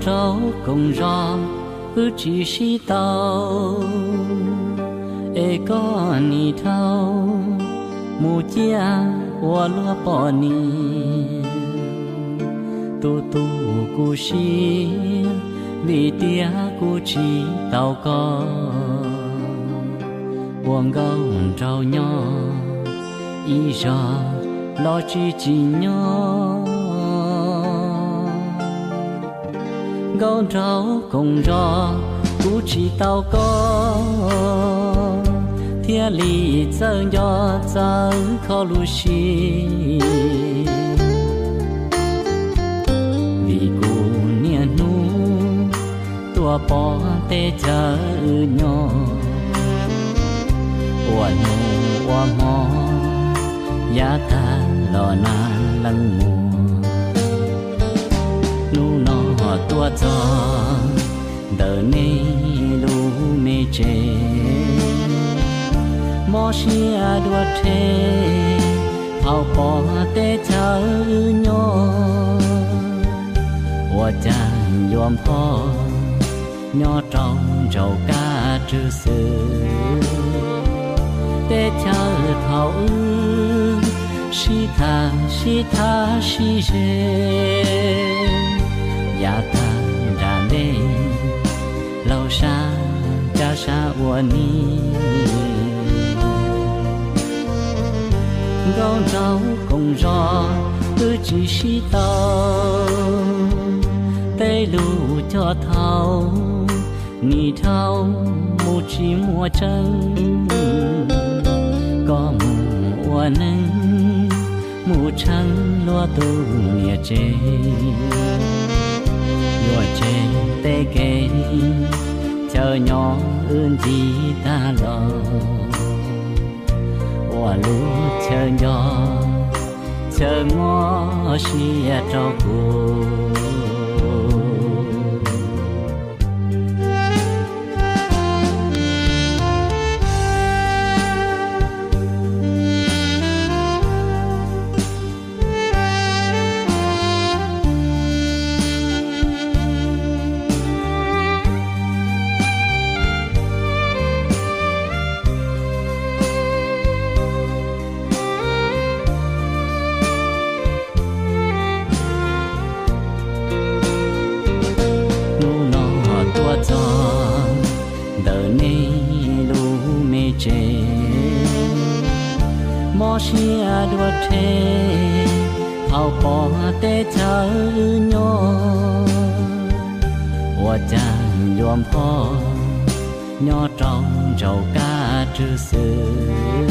Rau koom zos wb tsis sib tau, es koj nim dhau mus ciaj ua luag poj niam. Tus tus kuv siab vim tias kuv tsis tau koj, ua nkauj nraug nyob ib zog los tsis tsim nyog. Nkauj nraug koom zos kuv tsis tau koj, thiaj li txawj nco txawj kho lus sib. Vim kuv niaj hnub tuaj pom teb chaws wb nyob, ua hnub ua hmo yav tag los nag leej muag. Hnub no tuaj txog ntawm nej lub me tsev, mob siab dua rhe thaum pom teb chaws wb nyob. Ua cas yuav npho nyob rau ntsaum kab rwg xwb. Teb chaws thaum wb sib tham sib tham sib ze, yav tag nram ntej laug sab cab sab ua ni. Nkauj nraug koom zos wb tsis sib tau, tej lus cog thaum nim dhau mus tsis muaj tseeb. Koj mus ua neeg mus tsheej luag tus niam tsev, yuav tseg tej kev chaw nyob wb ncig tag los, ua lub chaw nco chaw mob siab rau kuv. Hnub no tuaj txog ntawm nej lub me tsev, mob siab dua rhe thaum pom teb chaws wb nyob. Ua cas yuav npho nyob rau ntsaum kab rwg xwb.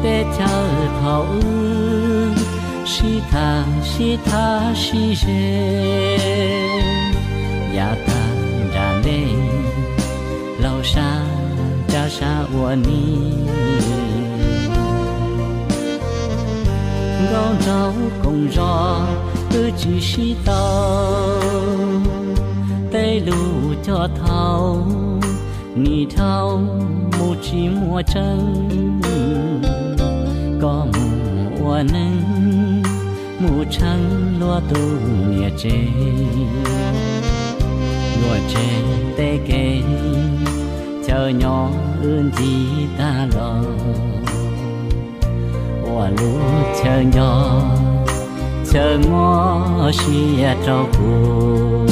Teb chaws thaum wb sib tham sib tham sib ze, yav tag nram ntej laug sab cab sab ua ni. Nkauj nraug koom zos wb tsis sib tau, tej lus cog thaum nim dhau mus tsis muaj tseeb. Koj mus ua neeg mus tsheej luag tus niam tsev, yuav tseg tej kev chaw nyob wb ncig tag los, ua lub chaw nco chaw mob siab rau kuv.